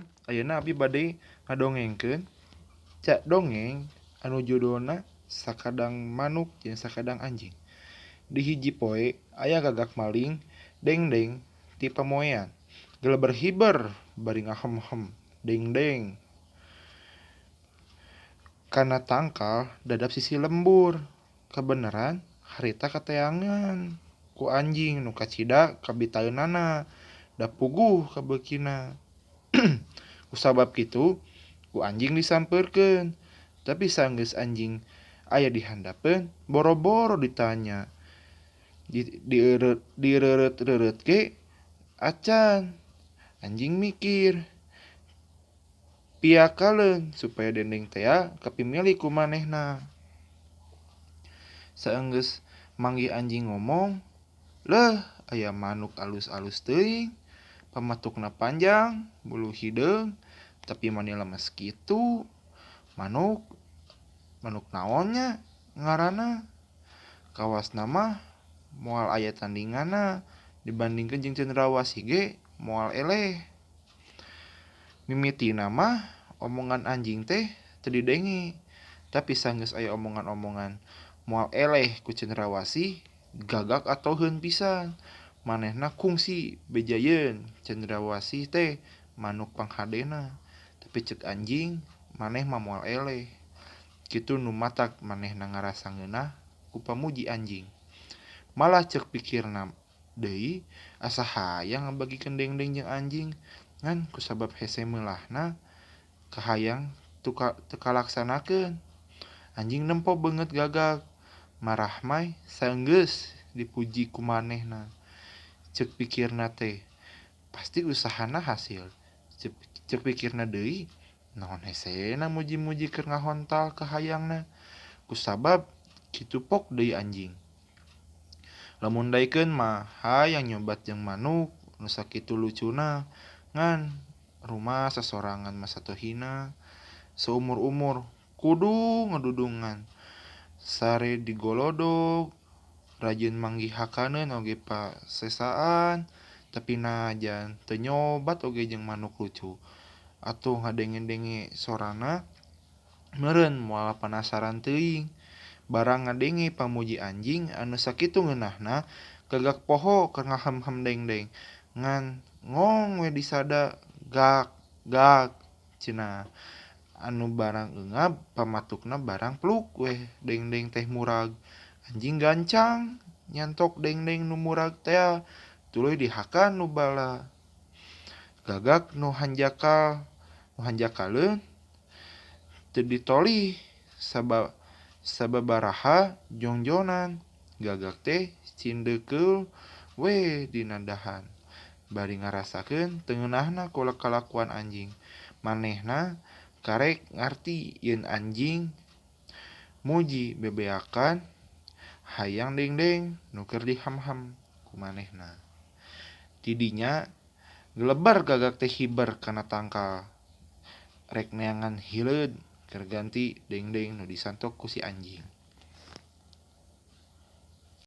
Assalamualaikum. Ayeuna abdi bade ngadongengkeun cak dongeng anu judulna Sakadang Manuk jeung Sakadang Anjing. Di hiji poe aya gagak maling dengdeng ti pamoean. Geleber hiber bari ngahem-hem dengdeng. Kana tangkal dadap sisi lembur. Kabeneran harita kateangan ku anjing nu kacida kabitaeunana da puguh kabeukina. Kusabab kitu ku anjing disampeurkeun, tapi sanggeus anjing aya di handapeun boro-boro ditanya. Direureut-reureut ge acan. Anjing mikir piakaleun supaya dendeng tea kapimilik ku manehna. Saenggeus manggih anjing ngomong, "Leuh, aya manuk alus-alus teuing, pamatukna panjang, bulu hideung, tapi mani lemes kitu. Manuk naon nya ngaranna? Kawasna mah moal aya tandinganna, dibandingkeun jeung cendrawasih ge moal eleh." Mimitina mah omongan anjing teh teu didenge, tapi sanggeus aya omongan-omongan moal eleh ku cendrawasih, gagak atoheun pisan. Manehna kungsi bejayeun cendrawasih teh manuk panghadena, tapi ceuk anjing maneh mah moal eleh. Kitu nu matak manehna ngarasa ngeunah ku pamuji anjing. Malah ceuk pikirna deui asa hayang ngabagikeun dengdeng jeung anjing, ngan kusabab hese meulahna kahayang teu kalaksanakeun. Anjing nempo beungeut gagak, marahmai saenggeus dipuji ku manehna. Ceuk pikirna teh pasti usahana hasil. Ceuk pikirna deui naon hesena muji-muji keur ngahontal kahayangna. Kusabab kitu pok deui anjing. Lamun daekeun mah hayang nyobat jeung manuk nu sakitu lucuna, ngan rumah sasorangan mah satohina. Seumur-umur kudu ngedudungan, sare digolodog, rajin manggih hakaneun oge pasesaan, tapi najan teu nyobat oge jeung manuk lucu. Atuh ngadenge-denge sorana meureun moal panasaran teuing. Barang ngadenge pamuji anjing anu sakitu ngeunahna, gagak poho keur ngahem-hem dengdeng. Ngan ngong we disada gak gak cenah. Anu barang eungap pamatukna barang pluk weh dengdeng teh murag. Anjing gancang nyantok dengdeng nu murag tea, tuluy dihakan nu bala. Gagak nu hanjakaleun teu ditolih sababaraha jongjonan. Gagak teh cindekeul we dina dahan bari ngarasakeun teu ngeunahna ku kalakuan anjing. Manehna karek ngarti yeun anjing muji bebeakan hayang dengdeng nu keur dihamham ku manehna. Tidinya gelebar gagak teh hiber kana tangkal rek neangan hileud keur ganti dengdeng nu disantok ku si anjing.